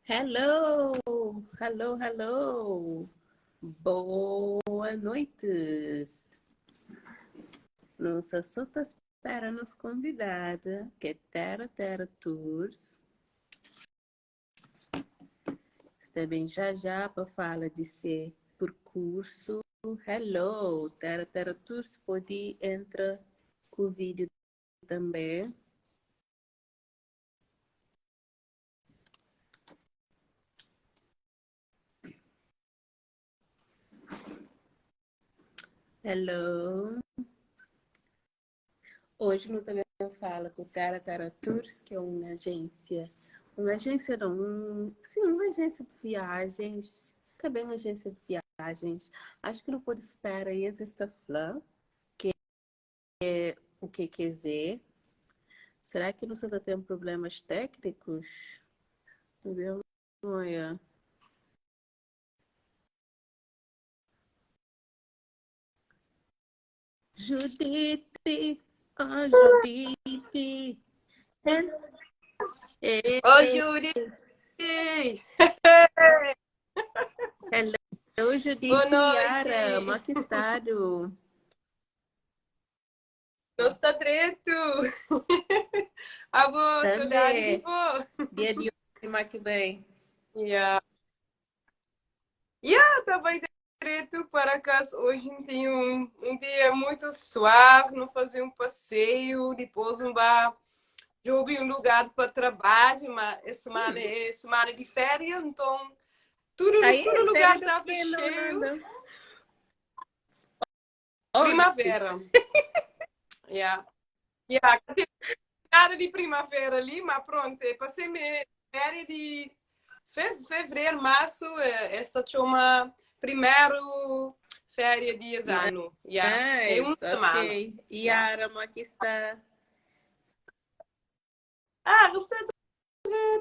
Hello, hello, hello. Boa noite. Nu sa so ta spera nos konvidada, ki é Terra Terra Tours. Sta ben já já pa fala di se perkursu. Hello, Terra Terra Tours pode entra ku vídeo também. Hello. Hoje nu também fala com Terra Terra Tours, que é uma agência, uma agência não, um, sim, uma agência de viagens, também uma agência de viagens. Acho que não pode esperar aí esta flã, que é o que quer dizer. Será que não só tem problemas técnicos? Meu Olha. Judite, oh Judite. Hey. Oi, Judite! Hello, Judite Boa Yara, noite! como é que estado? Nos sta dretu! Abo, saudade di Também. bo! Dia de hoje, como é que bem? Yeah. Yeah, tá bem direto para casa. Hoje tenho um dia muito suave, não fazer um passeio, depois um bar, jogo um lugar para trabalho, mas é semana, é semana de férias, então tudo, Aí, todo lugar férias do estava quê, na cheio. Holanda? Oh, Primavera. Yeah. Yeah, não tem nada de primavera ali, mas pronto, é passei me férias de fevereiro, março, essa chama primeiro férias de ano. Yeah. É uma Nice, semana. ok. Yeah. Yara, como é que está? Ah, você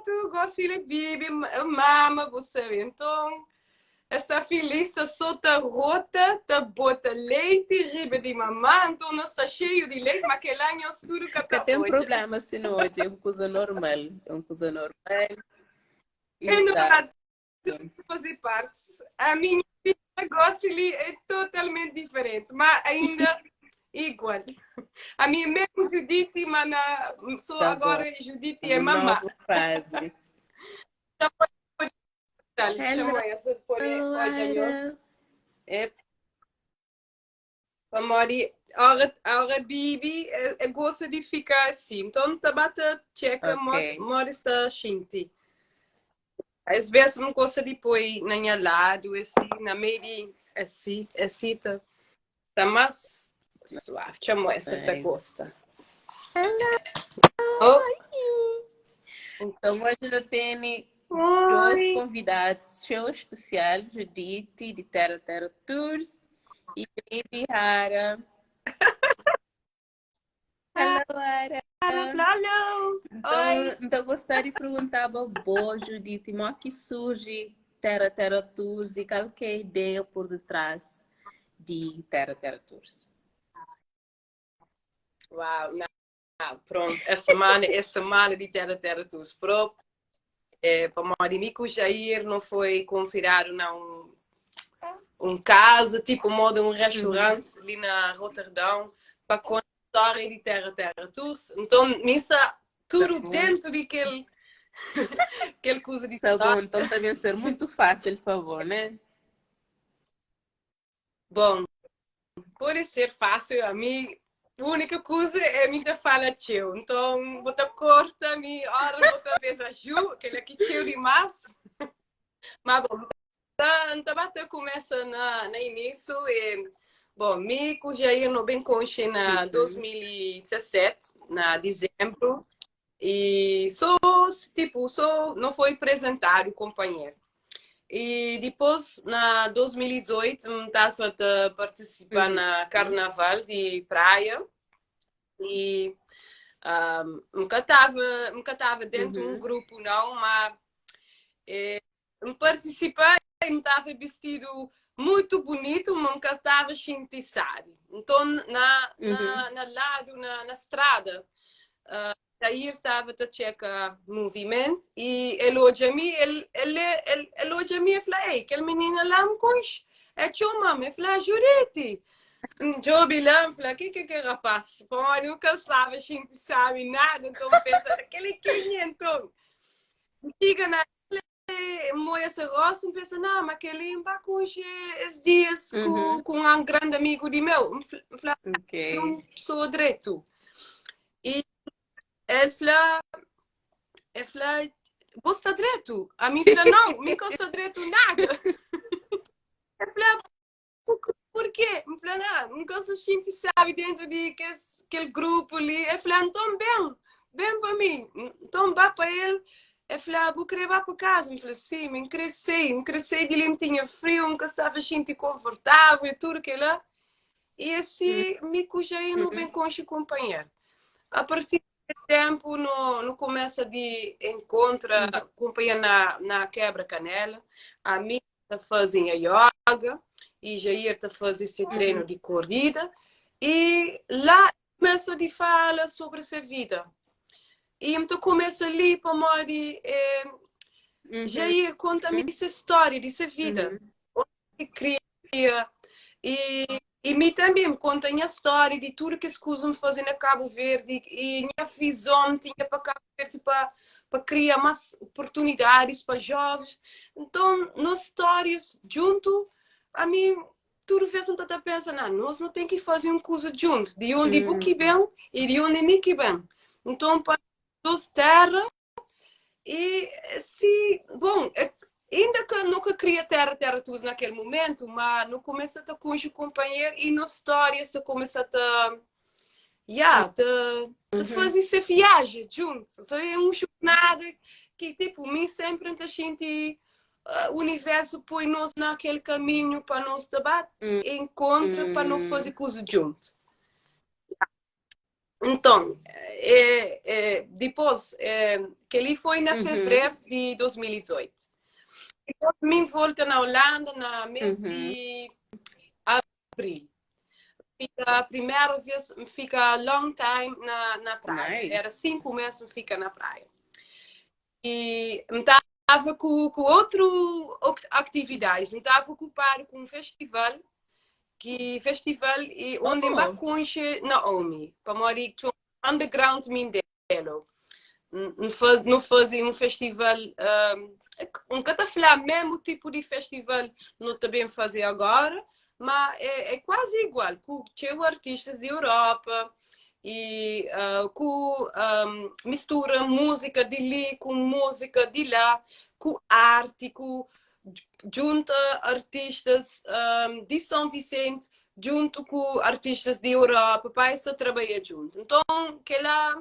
tu gosta de bibi, mama, você então esta feliz solta rota, tá bota leite, riba de mamã, então não está cheio de leite, mas aquele ano tudo que Nunca tá tem hoje. problema se não hoje, é uma coisa normal, é uma coisa normal. É normal Exato. fazer parte. A minha vida gosta é totalmente diferente, mas ainda igual. A minha mesmo Judite, mas na, sou Tá agora bom. Judite é mamã. Nova fase. Hello, Chama essa de pôr, olha, Ara. É, Amori, a hora bibi, é, gosta de ficar assim. Então, tabata checa, Ok. mora está xinti. Às vezes não gosta de pôr na minha lado, assim, na meio de, assim, assim, tá, tá mais suave. Chamo essa, tá Nice. gosta. Hello. Oh. Então, hoje eu tenho dois Oi. convidados show especial, Judite, de Terra Terra Tours, e Baby Hara. Hello, Ara. Hello. Então, Oi. então gostaria de perguntar para boa Judite, como é que surge Terra Terra Tours e qual que é a ideia por detrás de Terra Terra Tours? Uau, não, pronto, essa semana, essa semana de Terra Terra Tours próprio. É, para o o Jair não foi convidado não um caso, tipo modo um restaurante ali na Roterdão, para contar a história de Terra Terra Tours. Então, missa tudo Tá bom. dentro daquele aquele coisa de Tá bom, então também ser muito fácil, por favor, né? Bom, pode ser fácil, a mim, a única coisa é muita fala teu. Então, bota corta, me hora, bota vez a Ju, aquele aqui teu demais. Mas bom, tá, tá, começa na, na início e, bom, me com o Jair no bem conche na 2017, na dezembro, e só, tipo, só não foi apresentado o companheiro. E depois, na 2018, estava a participar na Carnaval de Praia e nunca estava nunca estava dentro de um grupo não, mas me participei e estava vestido muito bonito, mas nunca estava sentindo. Então, na, na, na lado, na, na estrada, Jair staba ta txeka moviment i el odja mi, el, el, el, el odja mi e fla, ei, kel minina la N konxe. El txoma-m, el fla, Judite! N djobe la, N fla, ke ke kel rapaz? Pamodi N ka staba xinti sabi nada, nton N pensa, kel-li kenha nton? N txiga na N oia se rostu, N pensa, na, ma kel-li N ba konxe es dias ku, ku un grandi amigu di meu. N fla, é un pesoa dretu. I el fla, el fla, bo sta dretu? Ami fla, nau, mi ka sta dretu nada. El fla, Porquê? N fla, na, N ka sta xinti sabi dentu di kes, kel grupu li. El fla, nton ben, ben pa mi. Nton N ba pa el, el fla, bu kre ba pa kaza? N fla, si, mi N kre sai, N kre sai di li, N tinha friu, N ka staba xinti konfortável i tudu kila. I asi mi ku Jair nu ben konxe kunpanheru. A partir di ténpu nu, nu kumesa di enkontra kunpanheru na, na Kebra Kanela. Ami ta faze nha yoga i Jair ta faze se trenu di korida i la kumesa di fala sobri se vida i N ta kumesa li pamodi eh, Jair konta-mi se stória di se vida onde ki kria i i mi tanbe N konta nha stória di tudu kes kuza N faze na Kabu Verdi i nha vizon N tinha pa Kabu Verdi pa pa kria más oportunidadis pa jovens. Nton, nos stórias djuntu, ami tudu vez N ta ta pensa, na, nos nu ten ki faze un kuza djuntu, di undi bu ki ben i di undi mi ki ben. Nton, pa nos terra E si, bon, inda ka no ka kria Terra Terra Tours na kel momentu, ma no kumesa ta konxe kunpanheru i nos stórias ta kumesa ta, ya, ta, ta faze se viaji djuntu. Sabe, é un jornada ki, tipu, mi sénpri N ta xinti universu poi nos na kel kaminhu pa nos ta ba enkontra, pa no faze kuza djuntu. Nton, é, é, dipôs, é, kel-li foi na fevereru di 2018. Dipôs, mi volta na Holanda na mês di abril. Fika, primeru vez, N fika long time na, na praia. Nice. Era 5 mês N fika na praia. E N tava ku, ku outro aktividadis. N tava okupadu ku un festival ki festival e onde N ba konxe Naomi, pamodi txoma Underground Mindelo. N faz, nu faze un festival, N ka ta fla mesmu tipu di festival nu ta ben faze agora, ma é, é kuazi igual, ku txeu artistas di Europa e ku mistura múzika di li ku múzika di la, ku arti, ku djunta artistas di São Vicente djuntu ku artistas di Europa pa es ta trabadja djuntu. Nton, kela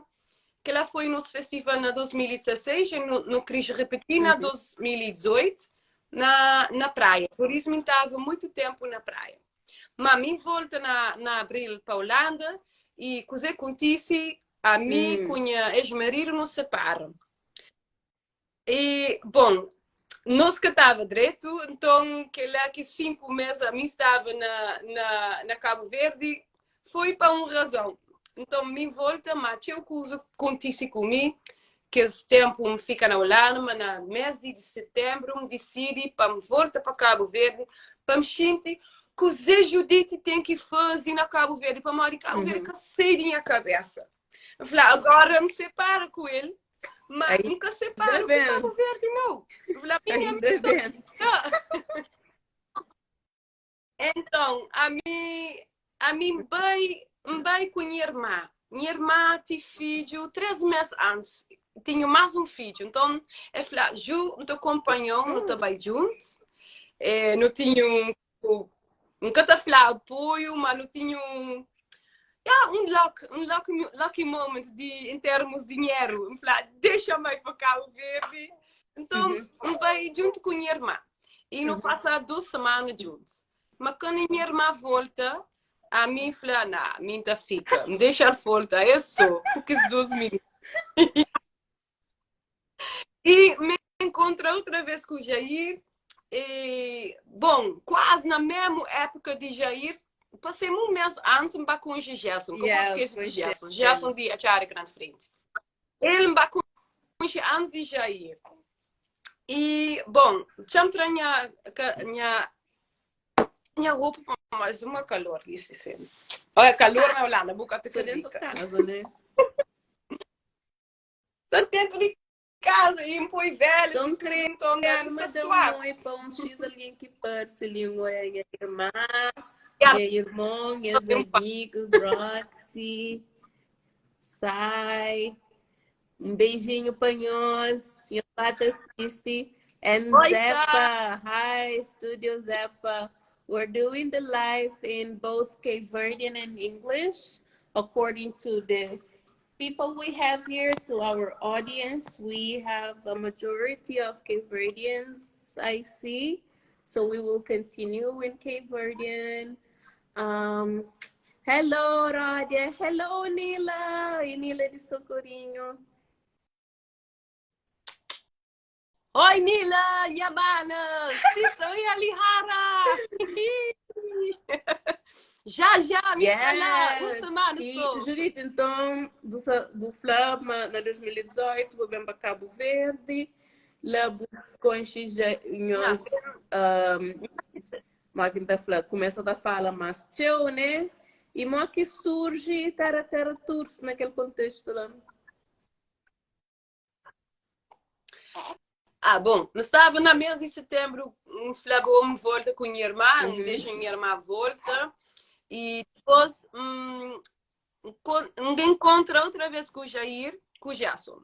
kela foi nos festival na 2016 e nu, nu kris repeti na 2018 na, na praia. Por isso mi tava muito tempo na praia. Ma mi volta na, na abril pa Holanda e kuzê kontise ami ku nha ex-marido nu separa. E, bon, nos ka tava dretu, nton kel-la ki 5 mês ami stava na, na, na Kabu Verdi foi pa un razon. Nton mi volta, ma txeu kuza kontise ku mi kes ténpu N fika na Holanda, ma na mês di setenbru N disidi pa N volta pa Kabu Verdi pa N xinti kuzê Judite ten ki faze na Kabu Verdi, pamodi Kabu Verdi ka sai di nha kabésa. N fla, agora N separa ku el, ma N ka separa ku Kabu Verdi, nau. N fla, minha Ainda bem. Então, ami, ami N bai, N bai ku nha irmã. Nha irmã ti fidju 3 mês antis. Tinha más un fidju. Nton, el fla, Ju, N ta konpanha-u, nu ta bai djuntu. Eh, nu tinha un, N ka ta fla apoiu, ma nu tinha un, ya, un luck, un lucky, lucky moment di, em termos di dinheru. N fla, dexa-m bai pa Kabu Verdi. Nton, N bai djuntu ku nha irmã. I nu pasa 2 semana djuntu. Ma kandu nha irmã volta, ami fla, na, mi N ta fika. N dexa-l volta es so, ku kes 2 mininu. I mi enkontra outra vez ku Jair e, bon, kuazi na mesmu épuka di Jair, pasei un mês antis N ba konxe Gerson, ka bo Yeah, skese di konxe Gerson, el. Gerson di Atxada Grande Frente. El N ba konxe antis di Jair. I, bon, txa-m tra nha, nha, nha ropa pa mais uma kalor li, si sen. Olha, kalor na Holanda, bu ka ta Só dentro acredita. casa, né? Só dentro di casa e N poi velas Só e N tudo, kre então N sta ma da un suave. oi pa uns X alguém que parse li, un oi a nha irmã, Ya, nha irmon, nhas tem um pa- amigos, Roxy, Sai. Um beijinho pa nhos, nhos ba ta sisti. And Oi, Sai! Zepa, hi Studio Zepa. We're doing the live in both Cape Verdean and English, according to the people we have here, to our audience. We have a majority of Cape Verdeans, I see. So we will continue in Cape Verdean. Um, hello, Rodia. Hello, Nila. E Nila de Socorrinho. Oi, Nila, nha mana! Sista, oi, Alihara! Já, já, mi sta lá, un Yes! semana E só. Judite, então, você, bu fla ma na 2018 bu ben pa Cabo Verde, lá bu conxe já Não, nhos, um, Mo ki N ta fla, kumesa ta fala más txeu, né? I mo ki surji Terra Terra Tours na kel kontestu la? Ah, bon, N staba na mês di setenbru, N fla bo N volta ku nha irma, N dexa nha irma volta i dipôs N N enkontra otra vez ku Jair, ku Jason.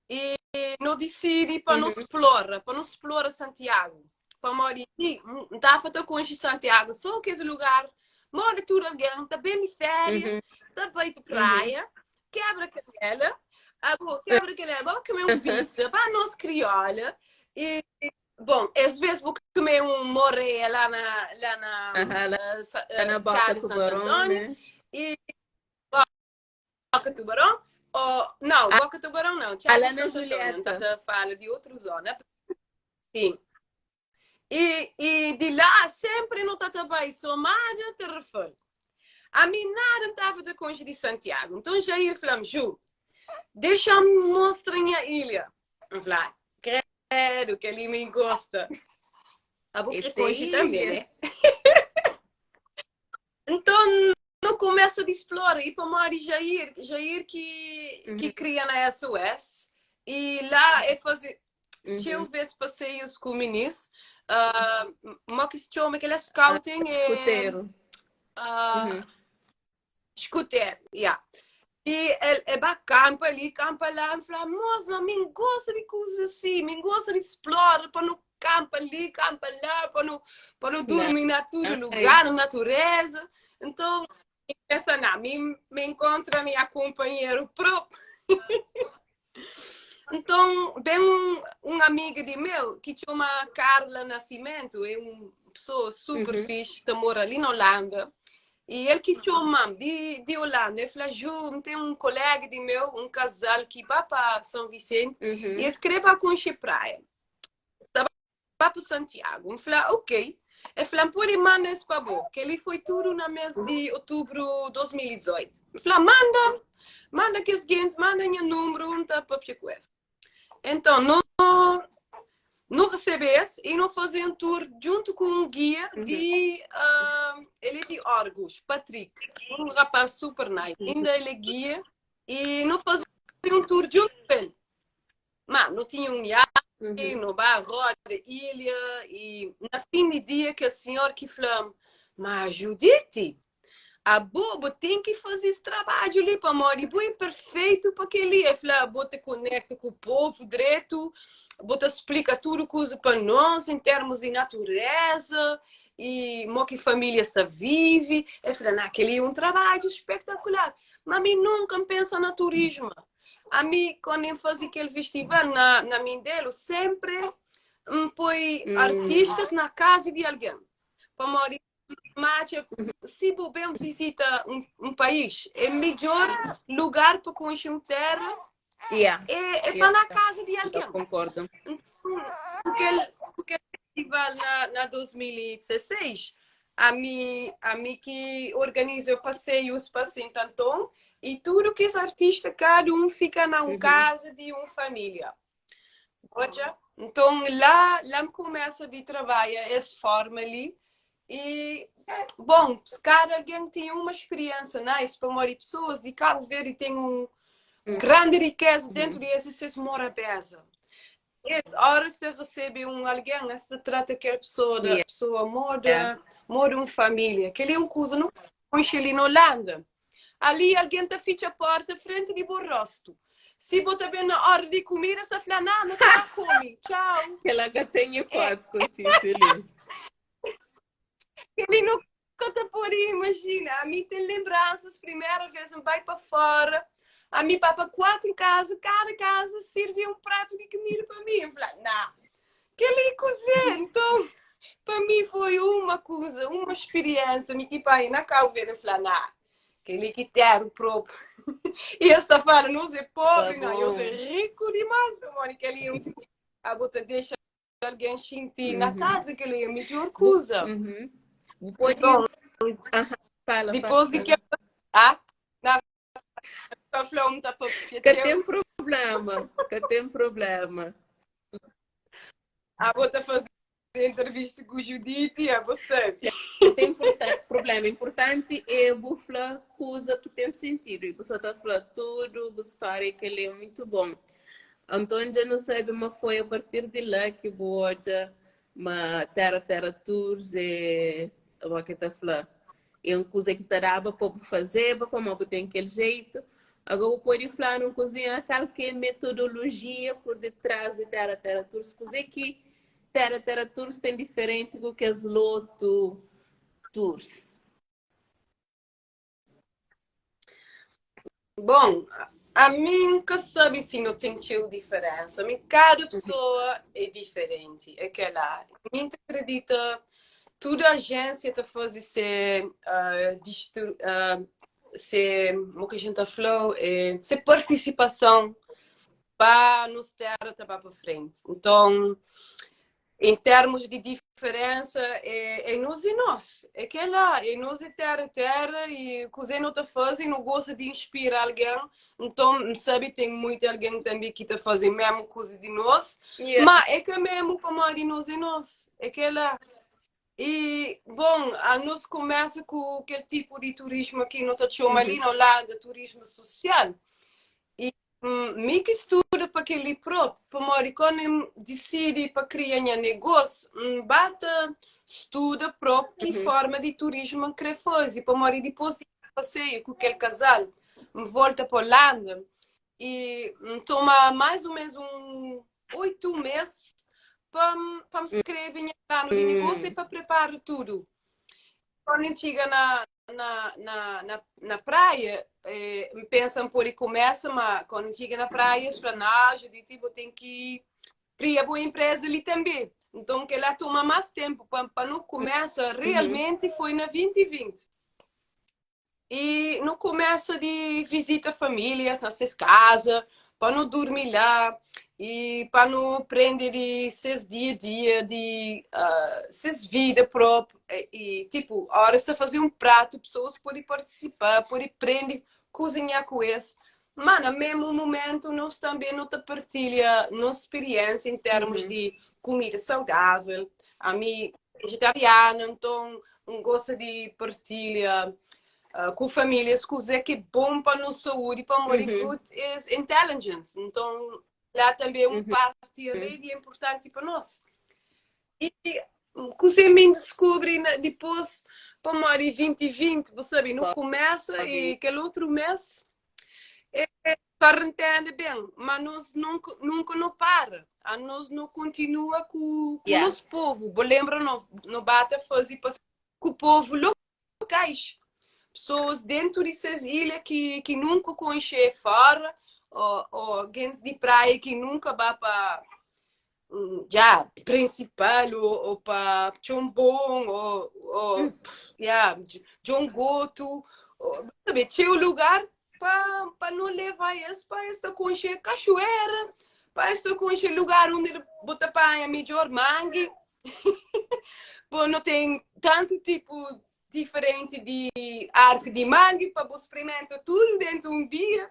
I no disidi pa no splora, pa no splora Santiagu. Pamodi mi, N tava ta konxe Santiagu so kes lugar modi tudu algen ta ben di féria, ta bai di praia, kebra kanela, abo kebra kanela, bo kume un pizza, ba nos kriola i bon, es vez bu kume un moreia la na la na Aham, lá uh, na Boca Txada Santo Tubarão, António né? e Boca Tubarão, ou não, Boca Tubarão não, Ah, Txada lá na Santo António, Julieta. tá fala de outra zona. Sim. E, e de lá sempre não tá bai Somália, Tarrafal. A mim nada estava de conge de Santiago. Então Jair falou Ju, deixa-me mostrar minha ilha. Eu falei, credo que ele me gosta. A boca Esse conge também, ilha. né? Então, não começa de explorar. E para Mari Jair, Jair que, que cria na SOS. E lá é fazer. Tinha vezes passeios com meninos. Uh, que se chama aquele scouting. Ah, escuteiro. É, uh, Escuteiro, yeah. E é, é bacana ali, campa lá, fala, moça, me gosta de coisas assim, me gosta de explorar para não campa ali, campa lá, para não, para não dormir na todo lugar, na natureza. Então, pensa, não, me, me encontra minha companheiro próprio. Então, bem um, um amigo de meu que chama Carla Nascimento, é uma pessoa super fixe, que mora ali na Holanda. E ele que chama de, de Holanda, ele falou, Ju, tem um colega de meu, um casal que vai para São Vicente, e eles querem para conhecer praia. Estava para Santiago. Eu falei, ok. Ele falou, pode mandar esse para você, que ele foi tudo na mês de outubro de 2018. Eu falei, manda, manda que os games, manda meu número, não tá para com isso. Então, não, não recebesse e não fazer um tour junto com um guia de, ele é de Orgos, Patrick, um rapaz super nice, ainda ele é guia, e não fazer um tour junto com ele. Mas não tinha um iate, no bar, roda, ilha, e na fim de dia que o senhor que falou, mas Judite, a bobo tem que fazer esse trabalho ali para morrer, e é perfeito para aquele. Ele falou, bota conecta com o povo direto, bota explica tudo coisa para nós em termos de natureza e como que família se vive. Ele falou, não, aquele é um trabalho espetacular. Mas a mim nunca pensa no turismo. A mim, quando eu fazia aquele festival na, na Mindelo, sempre me põe artistas na casa de alguém. Para morrer mas se você bem visita um, um país, é melhor lugar para conhecer uma terra Yeah. é, é Yeah. para na casa de alguém. Eu concordo. Porque, porque festival na, na 2016, a mim, a mim que organiza passeios para Santo Antão, E tudu kes artista, kada un fika na un kaza di un família. Odja? Nton, la, la N kumesa di trabadja es forma li. E, bon, kada algen tinha uma spiriensa nice, pamodi pesoas di Kabu Verdi ten un grandi rikeza dentu di es, e ses morabeza. Es, óras ki es resebe un algen, es ta trata kel pesoa da pesoa moda, moda un família. Kel-li é un kuza nu konxe li na Holanda. Ali algen ta fitxa porta frenti di bo rostu. Si bo ta ben na óra di kumida, es ta fla, Ná, nu ta ba kume. Txau. Kel-la ka ten hipótese kontise li. Kel-li nu ka ta pode imajina. Ami ten lenbransas, primera vez N bai pa fora, ami ba pa 4 kaza, kada kaza sirvi un pratu di kumida pa mi. N fla, Ná, kel-li é kuzê? Nton, pa mi foi uma kuza, uma spiriensa, mi ki pai na Kabu Verdi, N fla, Ná, kel-li ki teru propu. E es ta fala, nos é pobri, Tá não, nos é bom. riku dimás, pamodi kel-li é un abo ta dexa algen xinti na kaza, kel-li é midjór kuza. Bu pode. Então, Aham, fala, dipôs di fala. kel. Ah, na ta fla um ta papia Ka txeu. ten problema, ka ten problema. Ah, bo ta faze entrevista ku Judite, ah, bo sabe. Ka ten problema. Importanti é bu fla kuza ki ten sentidu. I bu sa ta fla tudu bu stória, kel-li é mutu bon. Anton dja nu sabe ma foi a partir di la ki bu odja ma Terra Terra Tours é, mo ki ta fla, é un kuza ki ta daba pa bu fazeba, pamodi bu ten kel jeitu. Agora bu pode fla-nu un kuzinha kal ki é metodolojia por detrás di Terra Terra Tours, kuzê ki Terra Terra Tours ten diferenti ku kes lotu tours? Bon, ami N ka sabe si no ten txeu diferensa. Mi kada pessoa é diferenti, é kela. Mi N ta kredita tudu ajénsia ta faze se uh, distru, uh, se, mo ki a gente ta fla, é, se partisipason pa nos terra ta ba pa frenti. Nton, Em termos de diferença, é, é nós e nós. É aquela, é nós e terra, terra, e coisa não tá fazendo, não gosta de inspirar alguém. Então, sabe, tem muito alguém também que tá fazendo mesmo coisa de nós. Mas é que mesmo como de nós e nós. É aquela. E, bom, a nós começa com aquele tipo de turismo que nós chamamos ali na Holanda, turismo social. E Mi ki studa pa kel-li própi, pamodi kóndu N disidi pa kria nha negósiu, N ba ta studa própi ki fórma di turismu N krê faze, pamodi dipôs di kel paseiu ku kel kazal, N volta pa Holanda i N toma más ô ménus un oitu mês pa N pa N skrebe nha planu di negósiu i pa prepara tudu. Kóndu N txiga na na, na, na, na praia, eh, N pensa N pode kumesa, ma kóndu N txiga na praia, es fla, Ná, Judite, bo ten ki kria bo inpreza li tanbê. Nton, kel-la toma más ténpu pa, pa nu kumesa realmenti foi na 2020. I nu kumesa di vizita famílias na ses kaza, pa nu durmi la i pa nu prende di ses dia-dia, di uh, ses vida própi. I, tipo, óras ta faze un pratu, pesoas pode partisipa, pode prende kuzinha ku es. Má na mesmu momentu, nos tanbê nu ta partilha nos spiriénsia en termus di kumida saudável. Ami vegetariana, nton N gosta di partilha uh, ku famílias kuzê ki é bon pa nos saúdi, pamodi food is intelligence. Nton, lá tanbê é un parti rei di inportanti pa nos. I kuzê mi N diskubri na dipôs, pamodi 2020, bu sabe, nu kumesa i kel utru mês é karentena ben, ma nos nunka, nunka no para. A nos no kontinua ku, ku nos povu. Bu lenbra no, no ba ta faze pa ku povu lokais, pessoas dentu di ses ilha ki, ki nunka konxe fora, o, o gentis di praia ki nunka ba pa ja, Principal o, o pa Txonbon o, o ja, Djongotu, o, sabe, txeu lugar pa, pa nu leva es pa es ta konxe kaxuera, pa es ta konxe lugar undi bu ta panha midjor mangi. Bo no ten tantu tipu. diferenti di arvi di mangi pa bo sprimenta tudu dentu un dia,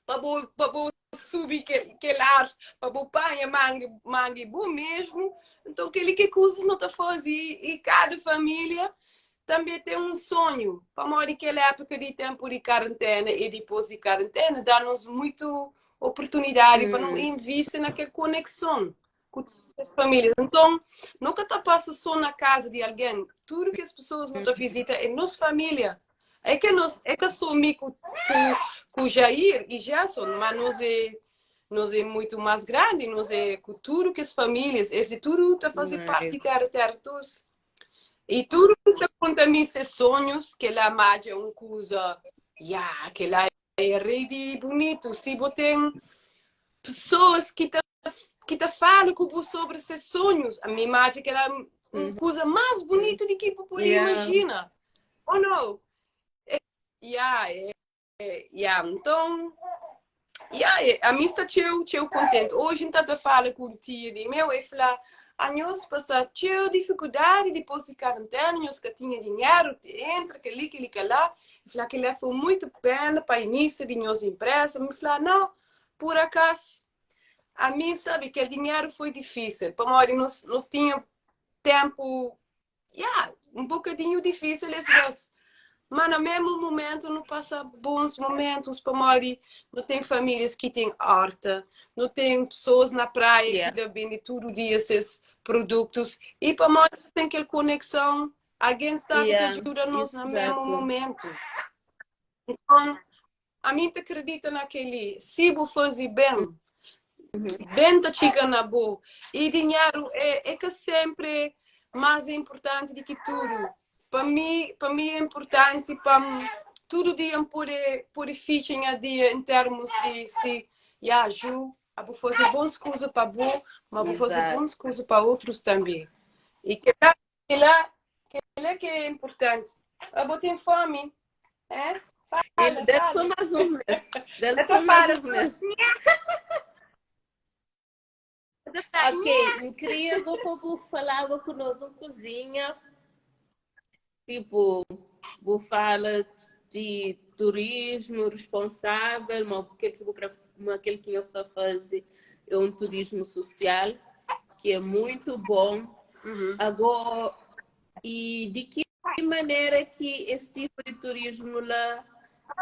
pa bo pa bo subi kel kel arvi pa bo panha mangi mangi bo mesmu. Nton kel-li ki kuzas no ta faze i kada família tanbe ten un sonhu, pamodi kel époka di ténpu di karentena i dipôs di karentena da-nos muitu oportunidadi pa nu invisti na kel konekson ku kes famílias. Nton, nu ka ta pasa sô na kaza di algen, tudu kes pesoas nu ta vizita é nos família. É ka nos, é ka sô mi ku ku ku Jair i Gerson, má nos é nos é muitu más grandi, nos é ku tudu kes famílias, es é tudu ta faze parti di Terra Terra Tours. I tudu ta konta mi ses sonhus, kel-la madja é un kuza, ya, kel-la é rei di bunitu. Si bo ten pesoas ki ta ki ta fala ku bo sobri ses sonhus, ami madja kel-la un kuza más bunitu di ki bu pode imajina. Ou nau? Ya, é. Ya, nton, ya, ami sta txeu, txeu kontenti. Oji N ta ta fala ku un tia di meu, e fla, Anhos pasa txeu difikuldadi dipôs di karentena, nhos ka tinha dinheru, entra kel-li, kel-li, kel-la. E fla, kel-la foi muitu pena pa inísiu di nhos inpresa. Mi fla, nau, pur akas, ami sabe kel dinheru foi difísil, pamodi nos, nos tinha ténpu Ya, un bokadinhu difísil es bes. Ma na mesmu momentu nu pasa bons momentus pamodi nu ten famílias ki ten horta, nu ten pesoas na praia ki ta bende tudu dia ses produtus i pamodi nu ten kel konekson, algen sta ta djuda nos na mesmu momentu. Nton, Ami N ta kridita na kel-li, si bu faze ben, ben ta txiga na bo. I dinheru é, é ka sénpri más inportanti di ki tudu. Pa mi, pa mi é inportanti pa N tudu dia N pode, pode fitxa nha dia en termus di si, ya, Ju, a bu faze bons kuza pa bo, ma bu faze bons kuza pa otrus tanbê. I kel-la, kel-la, kel-la ki é inportanti. Abo ten fómi? É? Fala, Deve só mais um mês. Deve só mais um mês. Ok, queria que o povo falava conosco uma cozinha. Tipo, vou fala de turismo responsável, mas aquele que vou aquele que nós está a fazer é um turismo social que é muito bom. Agora, e de que manera ki es tipu di turismu la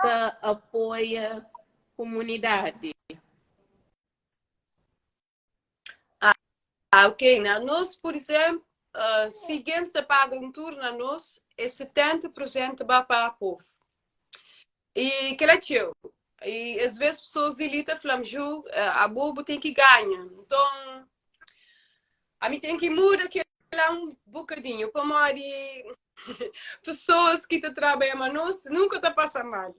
ta apoia kumunidadi? Ah, ok. Na nos, pur izénplu, uh, si gen sta paga un tur na nos, é 70% ba pa povu. I kel-la é txeu. I es vez pesoas di li ta fla-m, Ju, abo bu ten ki ganha. Nton, ami ten ki muda kel-la un bokadinhu, pamodi pesoas ki ta trabadja ma nos nunka ta pasa mal,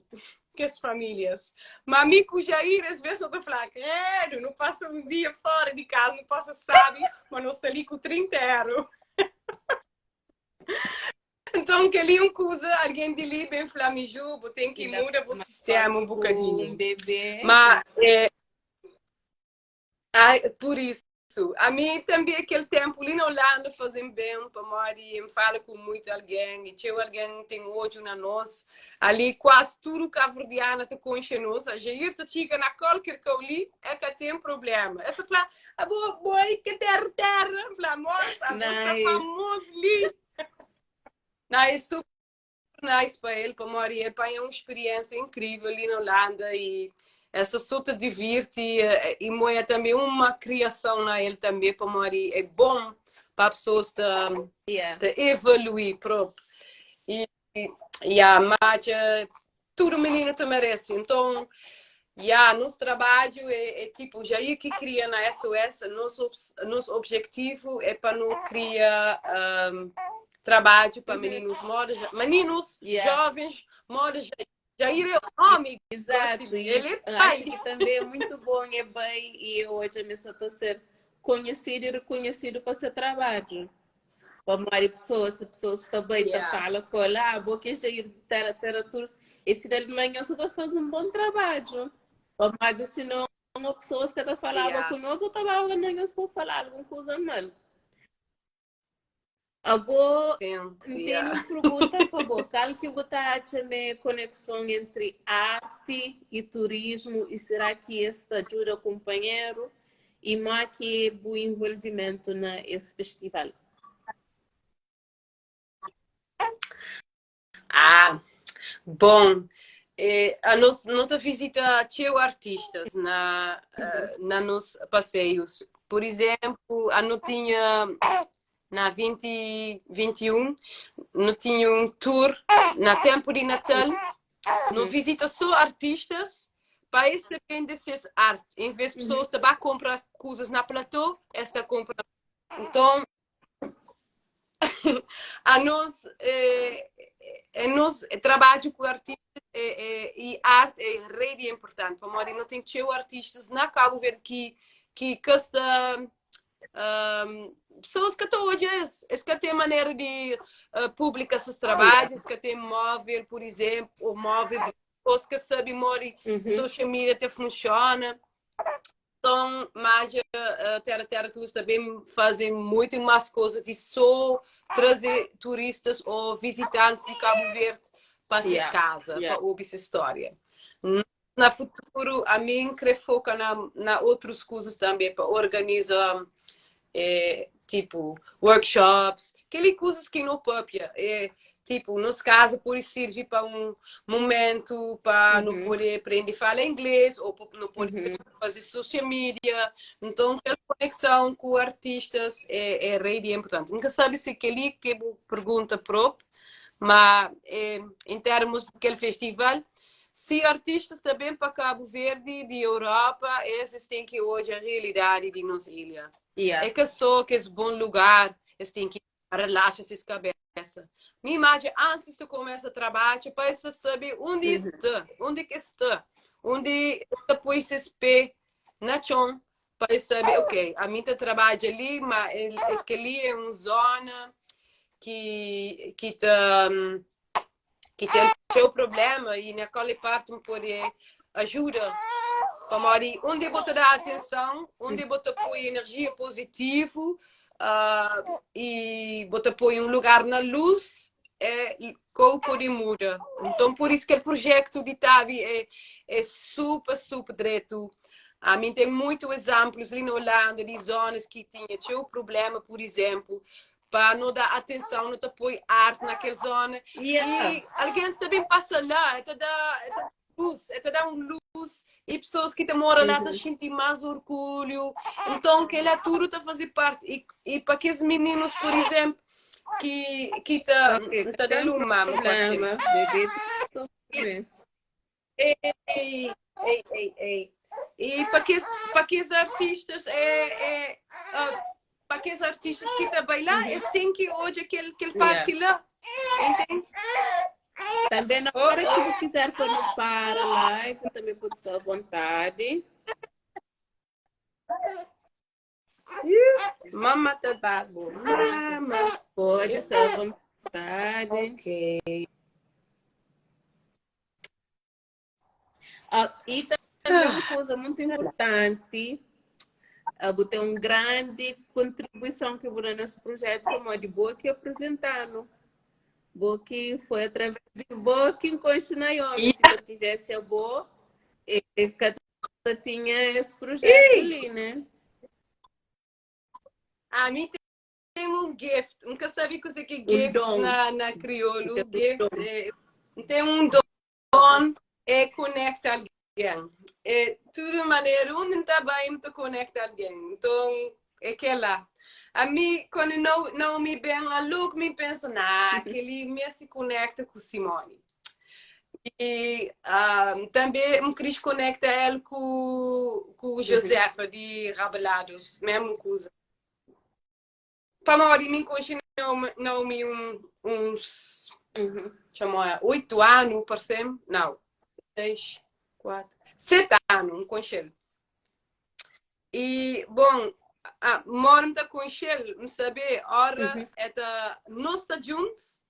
kes famílias. Ma mi ku Jair, es vez no ta fla, kredu, nu pasa un dia fora di kaza, nu pasa sabi, ma no sta li ku 30 eru. Nton, kel-li é un kuza, algen di li ben fla-m, Ju, bu ten ki muda bu sistéma un bokadinhu. Ma, é, ai, pur isu, ami tanbê kel ténpu li na Holanda faze-m ben, pamodi N fala ku muitu algen i txeu algen ten odju na nos. Ali kuazi tudu kabuverdiana ta konxe nos. A Jair ta txiga na kualker kau li, el ka ten prubléma. El ta fla, Abo, bo é ke terra terra. N fla, Mosa, abo sta famozu li. Não, é super nice pa el, pamodi el panha un spiriénsia inkrível li na Holanda i essa sô ta divirti i moia tanbê uma kriason na el tanbê, pamodi é bon pa pesoas ta ta evolui própi. I ya, ma dja tudu mininu ta merese. Nton, ya, nos trabadju é, é tipu, Jair ki kria na SOS, nos, nos objetivu é pa nu kria um, trabadju pa mininus moda, mininus, jovens, moda Jair. Jair é homi, Exato, e ele é pai. Acho que também é muito bom, é bem, e hoje a missa está a ser conhecido e reconhecido para seu trabalho. Pamodi pessoas, se pessoas sta bai ta fala ku el, ah, bo ke Jair di Terra Terra Tours, esse da Alemanha só ta faze um bom trabalho. Pamodi senão uma pessoas que ta falava yeah. conosco, ou tava na nós para falar alguma coisa mal. Ago, Tem, N tene yeah. un pergunta pa bo. Kal ki bu ta atxa ma é konekson entri arti i turismu i sera ki es ta djuda kunpanheru? I ma ki é bu involvimentu na es festival? Ah, bon, eh, anos no ta visita txeu artistas na, eh, na nos passeios. Por exemplo, ano tinha na 2021, no tinha um tour na tempo de Natal, no visita só artistas pa es ta vende ses arte. Em vez de pessoas ta ba compra coisas na platô, es ta compra. Então, Anos, eh, eh, nos trabadju ku artistas eh, eh, e arte é rei de importante. Pamodi não tem txeu artistas na Cabo Verde que ka sta um, pessoas que ta odja es, es ka tem maneira de uh, publica seus trabalhos, es ka tem móvel, por exemplo, ou móvel de pessoas que sabe mori social media até funciona. Então, mas a Terra Terra Tours também fazem muito mais coisa de só trazer turistas ou visitantes de Cabo Verde para sua casa, para ouvir essa história. Na futuro, a mim querer focar na outras coisas também, para organizar eh, tipo workshops, aquele coisas que não própria. É, tipo, nos caso, pode servir para um momento para não poder aprender a falar inglês ou para não poder fazer social media. Então, aquela conexão com artistas é rei de importante. Nunca sabe se aquele que eu pergunta próprio, mas é, em termos daquele festival, se artistas também para Cabo Verde, de Europa, esses têm que hoje a realidade de nossa ilha. É que só que é bom lugar, eles têm que relaxar essas cabeça. Me imagem, antes de começar a trabalhar, para você saber onde está, onde que está, onde depois se pé na chão, para saber, ok, a minha trabalha ali, mas é que ali é uma zona que tem seu problema e naquela parte me pode ajuda. Pamodi onde bota dar atenção, onde bota pôr energia positiva e bota pôr um lugar na luz, é como pode muda. Então por isso que o projeto de Tavi é super, super direto. A mim tem muitos exemplos ali na Holanda de zonas que tinha tinha problema, por exemplo, para não dar atenção, não te põe arte naquela zona. E alguém também passa lá, é te dá, é te dá luz, é te dá um luz e pessoas que te moram lá te sentem mais orgulho. Então, que lá tudo te fazer parte. E para aqueles meninos, por exemplo, que te, te dão um mamo, problema, bebê. Ei, ei, ei, ei. E para aqueles artistas, para aqueles artistas que trabalham lá, eles têm que hoje aquele parte lá. Entende? Também na hora que você quiser pôr para a live, também pode ser à vontade. Mama tá babo. Mama. Pode ser à vontade. Ok. Ah, e também uma coisa muito importante, uh, tem uma grande contribuição que vou dar nesse projeto, como de boa que apresentando. Boa que foi através de boa que encontrei na Naomi. Se eu tivesse a boa, eu tinha esse projeto ali, né? A mim tem um gift. Nunca sabia que o que é gift Um dom. na crioulo. Tem um Gift dom. é, tem um dom é conecta alguém. É tudo maneira, onde está bem, te conecta alguém. Então, é que é lá. A mim, quando não me bem a logo me pensa, nah, aquele me se conecta com Simone. E também me quis conecta ele com Josefa de Rabelados, mesmo coisa. Para uma mim conheci Naomi uns chamou 8 anos, parece não, 6, 4, 7 anos, um conheci. E, bom, a mora me conheci, me saber, ora, é da nós está juntos,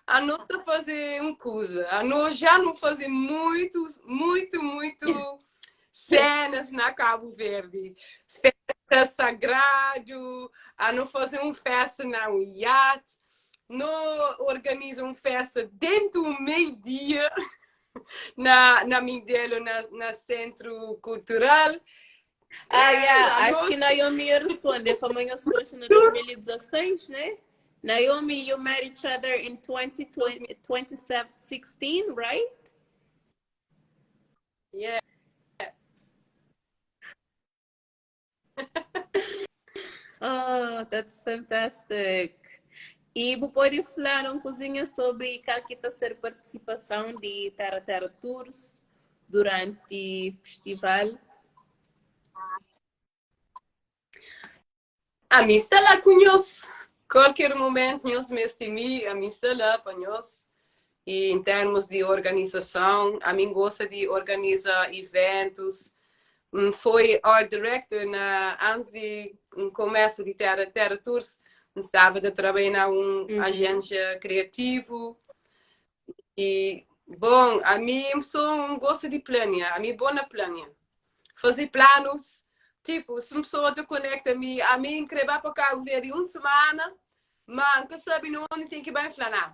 a nossa fazer uma coisa, a nós já não fazer muito, muito, muito cenas na Cabo Verde. Ta sagradu, a no faze un festa na un iate, no organiza un festa dentu un mei dia na Mindelo, na sentru kultural. Ah, yeah, acho que Naomi ia responder. Foi uma resposta na 2016, né? Naomi, you met each other in 2020, 2016, right? Yeah. Oh, that's fantastic. E bu pode falar um cozinha sobre qual que tá ser participação de Terra Terra Tours durante o festival? Ami sta la ku nhos. Kualker momentu nhos meste mi, ami sta la pa nhos. E em termos di organizason, ami gosta di organiza eventus. N foi art director na antis di N kumesa di Terra Terra Tours, N staba ta trabadja na un agênsia kriativu. E bon, ami N sou N gosta di plania, ami é bon na plania. Faze planus, tipo, se un pessoa ta konekta mi, ami N kre ba pa Cabo Verde un semana, ma N ka sabe na undi ten ki bai, N fla, nah,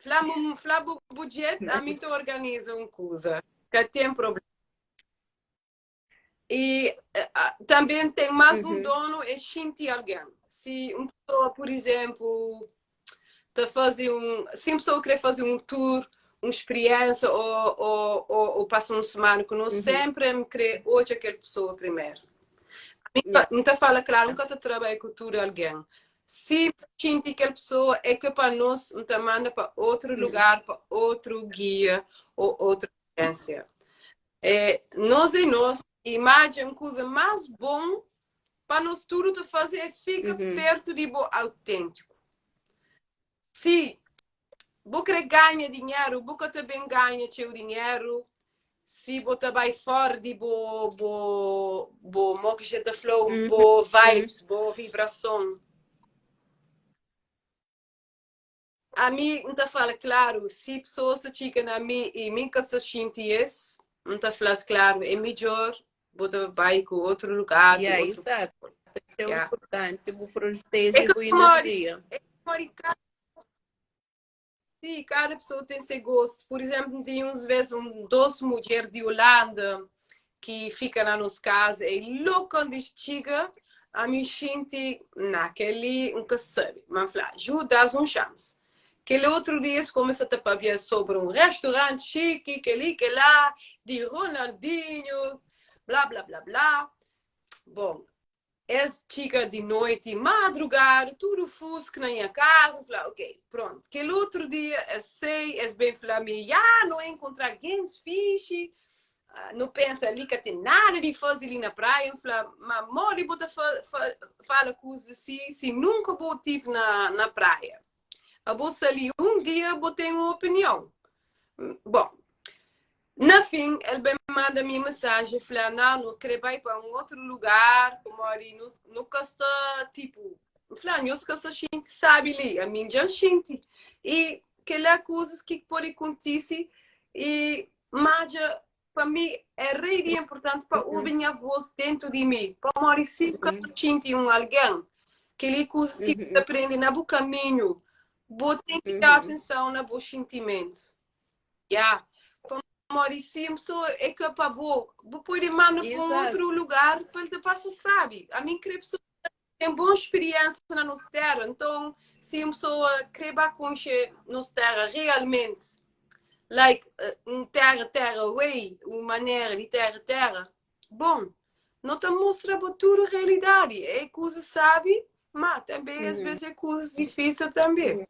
fla-m, fla bu budjet, ami N ta organiza un kuza, ka ten problema. E tanbe ten más un donu é xinti algen. Si un pessoa, pur izenplu, ta faze un, si un pessoa kre faze un tour, un spiriensa o, o, o, o pasa un semana ku nos, senpri N kre odja kel pessoa primeru. Ami N ta fala klaru, N ka ta trabadja ku tudu algen. Si N xinti kel pessoa é ke pa nos, N ta manda pa otru lugar, pa otru gia o otra agênsia. É, nos é nos, i madja un kuza más bon pa nos tudu ta faze é fika pertu di bo autêntiku. Si bu kre ganha dinheru, bu ka ta ben ganha txeu dinheru si bo ta bai fora di bo bo bo mo ki ta fla-u, bo vibes, bo vibrason. Ami N ta fala klaru, si pesoas ta txiga na mi i mi N ka sta xinti es, N ta fla-s klaru, é midjór bo ta bai ku otru lugar, ku Yeah, otru exato. Isso é Yeah. importante, bu É proteje ka bu pamodi, energia. é pamodi kada, si, kada pessoa ten se gostu. Pur izénplu, N tinha uns vês un dos mudjer di Holanda ki fika na nos kaza e lógu kandu es txiga ami N xinti na kel-li N ka sabe ma N fla Ju da-s un xansi kel otru dia es kumesa ta pâpia sobri un restoranti xiki kel-li kel-la di Ronaldinho bla bla bla bla bon Es txiga di noiti, madrugadu, tudu fusku na nha kaza. N fla, ok, prontu. Kel utru dia, es sai, es ben fla mi, ya, no enkontra algens fixi, no pensa li ka ten nada di faze li na praia. N fla, ma modi bu ta fala kuzas si, si nunka bu tive na praia? Abo sta li un dia, bu ten un opinion. Bon, na fin, el ben manda mi mensajen, fla, Nau, nu kre bai pa un otru lugar, pamodi nu ka sta, tipu, N fla, nhos ka sta xinti sabi li, ami dja N xinti. I kel-la kuzas ki pode kontise i má dja pa mi é rei di inportanti pa obi nha vós dentu di mi, pamodi si bu ka ta xinti un algen, kel-li kuzas ki bu ta prende na bu kaminhu, bu ten ki da atenson na bu xintimentu. Ya, pamodi si un pesoa é ka pa bo, bu pode manda pa un otru lugar pa el ta pasa sabi. Ami N kre pesoa ten bon spiriensa na nos tera, nton si un pesoa kre ba konxe nos tera realmenti, like un tera tera way, un manera di tera tera, bon, no ta mostra bo tudu realidadi, é kuza sabi, ma tanbe es ves é kuzas difisil tanbe.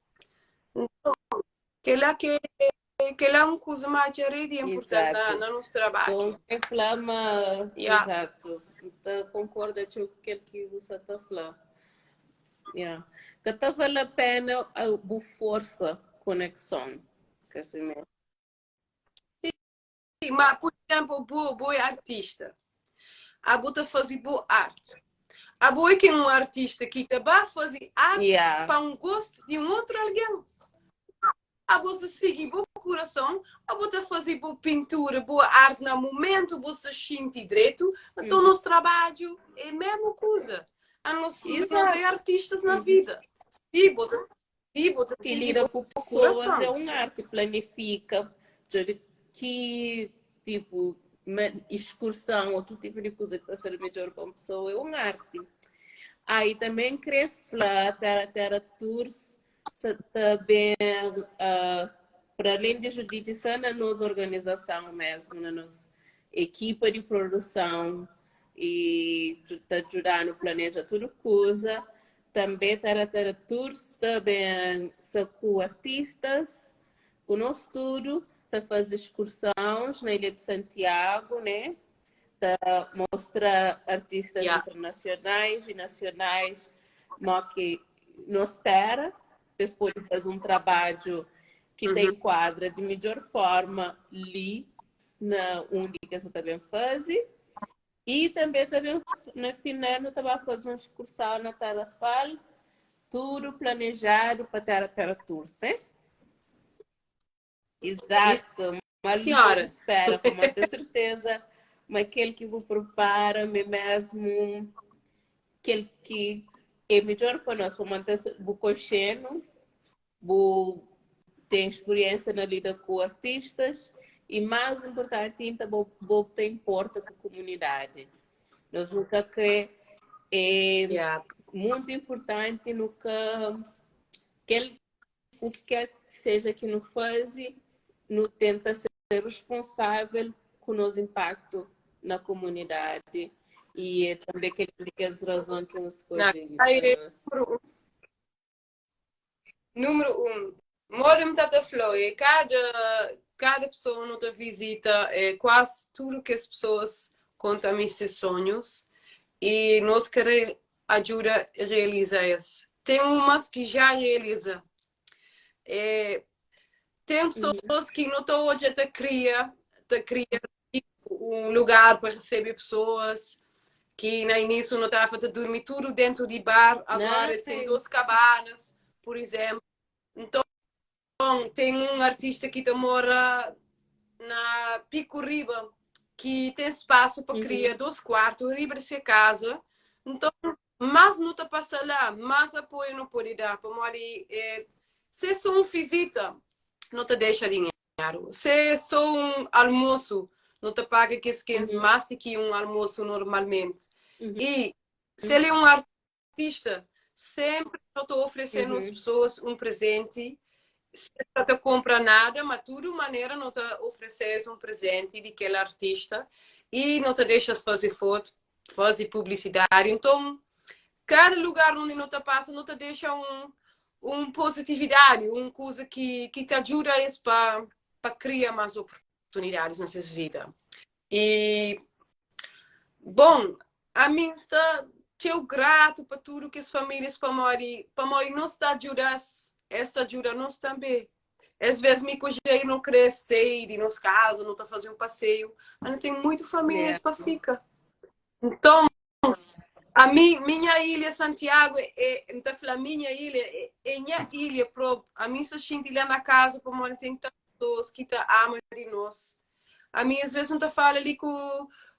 Nton, kela ke kela é un kuza ma txeu rei di inpurtanti Exato. na nos trabadju. Então, é fla ma Yeah. Exato. Ta concorda txeu ku kel ki bu sa ta fla. Yeah. Ka ta vale a pena bu forsa conexon. Kasi mesmo. Sim, ma por exemplo, bo é artista. Abo ta faze bo arte. Abo é que é um artista ki ta ba faze arte Yeah. pa um gosto de um outro alguém. Abo sa sigi bo kurason, abo ta faze bo pintura, bo arte na momentu bo sa xinti dretu. Nton nos trabadju é mesmu kuza. Anos tudu nos é artistas na vida. Si bo ta si bo ta Se sigi lida bo ku pessoas kurason. é un arte, planifika, djobe ki tipu excursão ou ki tipu di kuza ki ta ser midjor pa un pessoa é un arte. Ah, e também kre fla Terra Terra Tours sa ta ben uh, para além de Judite sa na nos organização mesmo, na nos equipa de produção e ta ajudar-no planeja tudo coisa. Também Terra Terra Tours também sa ku artistas, ku nos tudo, ta faze excursões na Ilha de Santiago, né? Ta mostra artistas internacionais e nacionais mo ki nos terra, pa es pode faze un trabadju ki ta enkuadra di midjor forma li na undi ki es ta ben faze. E tanbe ta ben na final nu ta ba faze un excursão na Tarrafal, tudu planejadu pa Terra Terra Tours, né? Exato, mal nu pode spera, pamodi ten serteza ma kel ki bu prepara ma é mesmu kel ki é midjor pa nos, pamodi ten bu konxe-nu, bu ten spiriensia na lida ku artistas i más inportanti inda bo bo ta inporta ku komunidadi. Nos nu ka kre é mutu inportanti nu ka kel u ki ker ki seja ki nu faze nu tenta ser responsável ku nos inpaktu na komunidadi i é tanbe kel di kes razon ki nu skodje pa nos. Númeru 1, Moda mi ta ta fla-u, é kada kada pessoa nu ta vizita, é kuazi tudu kes pessoas konta-mi ses sonhus i nos kre ajuda realiza es. Ten umas ki já realiza. É, ten pessoas ki nu ta odja ta kria, ta kria un lugar pa recebe pessoas ki na início nu tava ta durmi tudo dentro di bar, agora es ten dos cabanas, por exemplo. Então, ten un artista ki ta mora na Pico Riba, ki ten spasu pa kria dos kuartu riba di se kaza. Então, más nu ta pasa la, más apoio nu pode da, pamodi eh, se so un visita, nu ta dexa dinheru. Se é só un almosu, nu ta paga kes kens más di ki un almosu normalmenti. I se el é un artista, sénpri nu ta oferese nos pesoas un prezenti. Se es ka ta kunpra nada, ma tudu manera nu ta oferese-s un prezenti di kel artista i nu ta dexa-s faze fotu, faze publisidadi. Nton, kada lugar undi nu ta pasa, nu ta dexa un un positividadi, un kuza ki, ki ta djuda es pa, pa kria más oportunidadis na ses vida. I, bon, ami N sta txeu gratu pa tudu kes famílias pamodi, pamodi nos ta djuda-s, es ta djuda nos tanbê. Es vez mi ku Jair nu krê sai di nos kaza, nu ta faze un paseiu, ma nu ten muitu famílias pa fika. Nton, Ami, minha ilha Santiago é, N ta fla minha ilha, é, é nha ilha própi. Ami N sta xinti la na kaza pamodi ten tantu pessoas ki ta ama di nos. Ami às vezes N ta fala li ku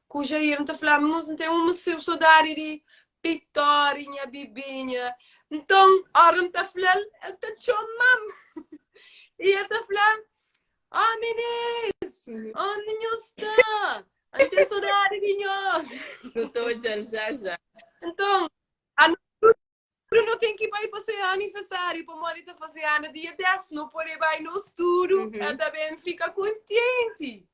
ku Jair, N ta fla, Mus, N ten uma sodadi di Pitória, nha bibinha. Nton, ora N ta fla-l, el ta txoma-m. I el ta fla, Oh, minis, onde nhos sta? N ten sodadi di nhos. Nu ta odja-l já já. Nton, anu tudu nu ten ki bai pa se aniversáriu, pamodi ta faze anu dia 10. Nu pode bai nos tudu, el ta ben fika kontenti.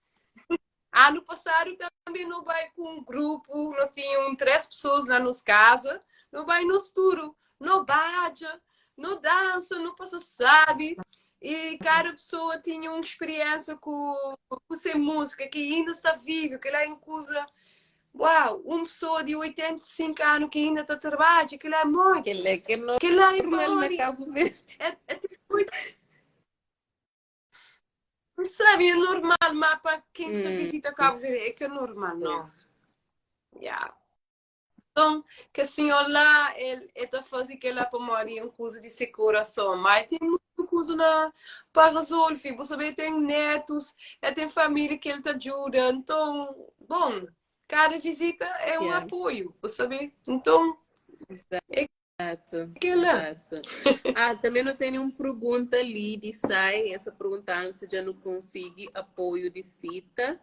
Anu pasadu tanbe nu bai ku un grupu, nu tinha un 3 pesoas na nos kaza, nu bai nos tudu, nu badja, nu dansa, nu pasa sabi i kada pesoa tinha un spiriensa ku ku se múzika ki inda sta vivu, kel-la é un kuza uau, un pesoa di 85 anu ki inda ta trabadja, kel-la é monti. Kel-la é ke Kel-la é normal na pamodi Kabu Verdi. é, é muito Sabe, é normal, mas para quem que visita Cabo Verde é que é normal, não. Yeah. Então, que o senhor lá, ele, ele tá fazendo aquilo lá para morrer um coisa de seu coração, mas tem muita coisa. kuza na pa resolve. Bu sabe, el ten netus, el ten família ki el ta djuda. Nton, bon, kada vizita é un apoiu, bu sabe. Nton, é Exato, kel-la. exato. Ah, também não tem nenhuma pergunta ali de sai, essa pergunta antes já não consegui apoio de cita.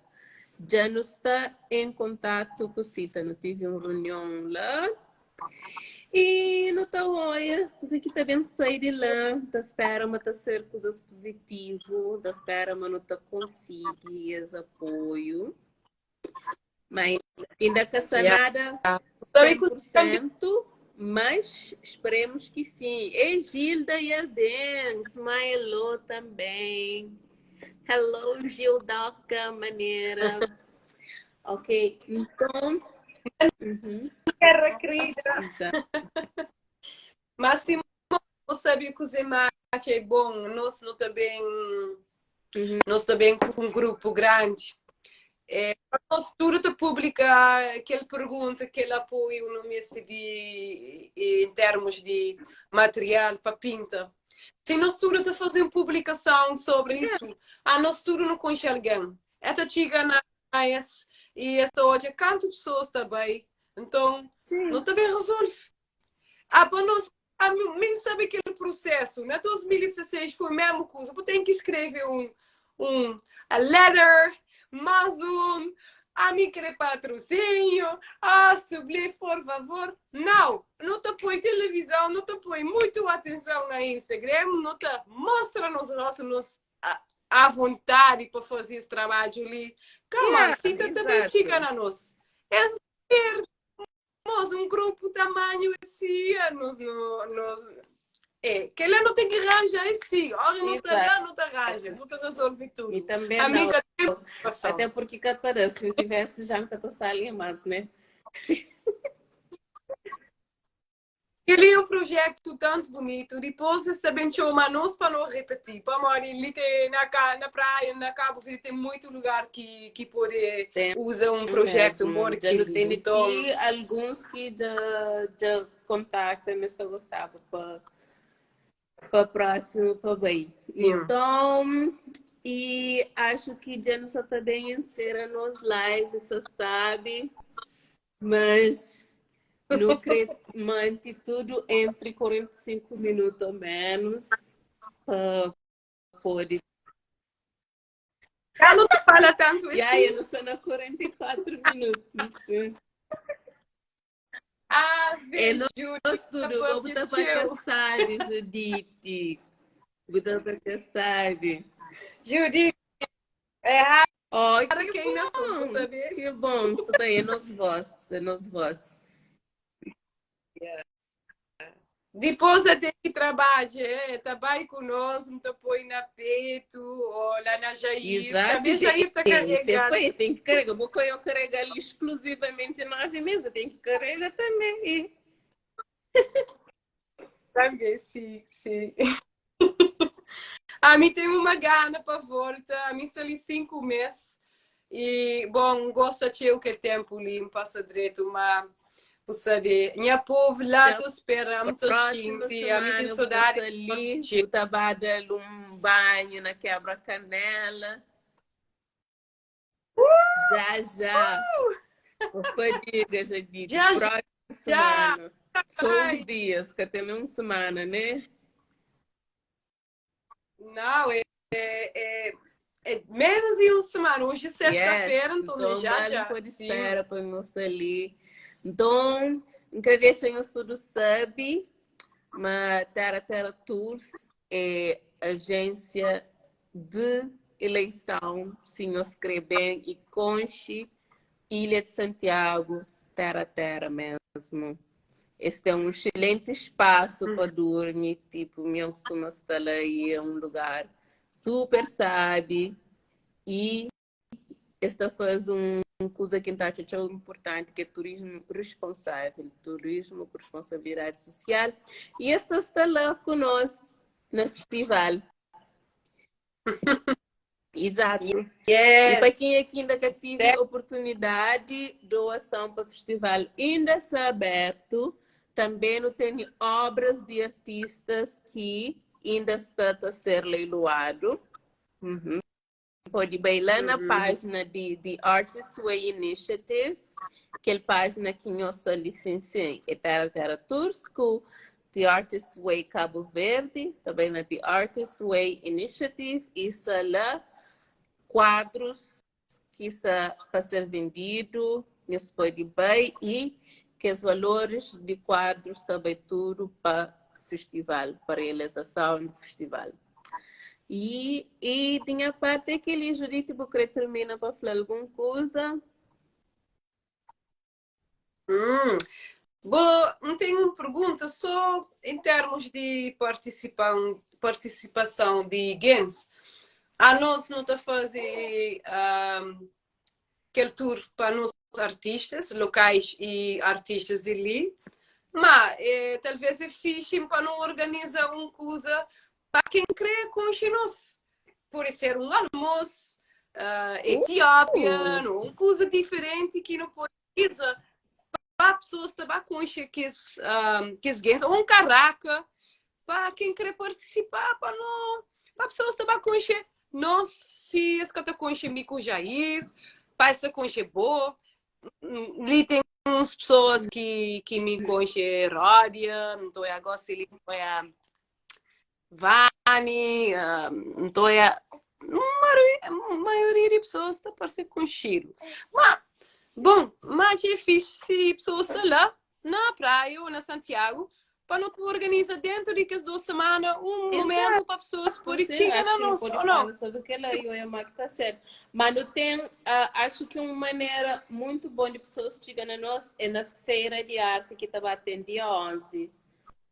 Já não está em contato com cita, não tive uma reunião lá. E não está olha, coisa que também sai de lá, tá espera, mas tá ser coisas positivo, tá espera, mas não tá consegui esse apoio. Mas ainda que essa nada 100%, mas esperemos que sim. E Gilda e a Ben, smilou também. Hello, Gildoca, maneira. Ok, então. Uhum. Terra querida. Então. Mas se você sabe que o mate é bom, nós não também, nós também com um grupo grande. É, nós tudo te publica aquele pergunta, aquele apoio no mês de, em termos de material para pinta. Se nós tudo te fazer publicação sobre isso, a nós tudo não conhece alguém. Esta chega na esse e essa hoje canto pessoas também. Então, não também resolve. Ah, para nós, a mim sabe aquele processo. Na 2016 foi a mesma coisa. Eu tenho que escrever um a letter, mais um, a mim querer patrocínio, ah, subli, por favor. Não, não te põe televisão, não te põe muito atenção na Instagram, não te mostra nos nossos à vontade para fazer esse trabalho ali. Calma, sinta também chica na nós. É ser nós, um grupo tamanho assim, nos, no, nos, é, que ele não tem que arranjar assim. Olha, não te dá, não te arranja, não te resolve tudo. E também não. Amiga, tem preocupação. Até porque Catarina, se eu tivesse já nunca ali mais, né? Ele é um projeto tanto bonito. Depois também chama nós para não repetir. Para morar ali tem na, na praia, na Cabo Verde, tem muito lugar que pode Tem usar um projeto mesmo. muito Já não tem querido. Então, aqui alguns que já contactam, mas eu gostava para próximo, para bem. Então, e acho que já não só está bem encerra nos lives, só sabe, mas não querer manter tudo entre 45 minutos ou menos, para poder. Já não te fala tanto E aí, assim. eu não sou na 44 minutos. Ah, É vejo, nosso tudo, vou botar para sabe, Judite. Botar para sabe. Judite, é raro Oh, que quem não bom! saber. Que bom, isso daí é nosso voz, é nosso voz. Depois até que trabalha, é, trabalha conosco, não te põe na peito, ou lá na Jair. Exato. Também Jair está Tem, carregado. sempre tem que carregar. Vou eu carregar ali exclusivamente 9 meses, tem que carregar também. Também, sim. A mim tem uma gana para volta, a mim ali 5 meses. E, bom, gosto de o que é tempo limpo, passa direito, mas você sabe, minha povo lá te esperando, te Próxima sente, a mim semana tem eu vou saudade ali, vou dar um banho na quebra-canela. Já, já. Fadiga, Jadite. Já, Próxima já. semana. Só uns dias, que até uma semana, né? Não, é menos de uma semana. Hoje é sexta-feira, então, Então, já, vale já. pode Sim. espera para nós ali. Então, agradeço a tudo sabe, mas Terra Terra Tours é agência de eleição, se nós bem, e conche Ilha de Santiago, Terra Terra mesmo. Este é um excelente espaço para dormir, tipo, eu costumo estar aí, é um lugar super sabe e esta faz um coisa que está importante, que é turismo responsável, turismo com responsabilidade social. E esta está lá conosco no festival. Exato. E para quem aqui ainda que tive Certo. oportunidade, doação para o festival ainda está aberto. Também não tem obras de artistas que inda sta ta ser leiloadu. Uhum. Pode bai lá na página de The Artist Way Initiative, kel página ki nhos sta li sin sin, é Terra Terra Tours ku The Artist Way Cabo Verde, ta bai na The Artist Way Initiative e sta lá kuadrus ki sta pa ser vendidu, nhos pode bai e kes valores di kuadrus ta bai tudu pa festival, pa realizason di festival. E, e di nha parte é kel-li, Judite, bu kre termina pa fla algun kuza? Hum. Bo, N ten un pergunta só em termos de participan, participação de gens. A nós nu ta faze um, kel tour pa nos artistas locais e artistas di li, ma eh, talvez é fixe pa nu organiza un kuza pa ken kre konxe nos. Pode ser un almoço uh, etiópia, uh. un kuza diferente ki nu pode organiza pa pessoas ta ba konxe kes, um, kes gens, ou un karaka, pa ken kre partisipa, pa no, pa pessoas ta ba konxe nos, si es ka ta konxe mi ku Jair, pa es ta konxe bo. Li ten uns pessoas ki, ki mi konxe Ródia, nton é gosi li, é Vani, nton é maioria di pessoas ta parse konxidu. Ma, bon, ma dja é fixe si pessoas sta la na praia ou na Santiago pa nu organiza dentu di kes 2 semana un momentu pa pessoas pode txiga na nos, ou não? Sobre kel aí, eu acho que tá certo. Mas não tem, uh, acho que uma maneira muito boa de pessoas chegar na nós é na feira de arte que tá batendo dia 11.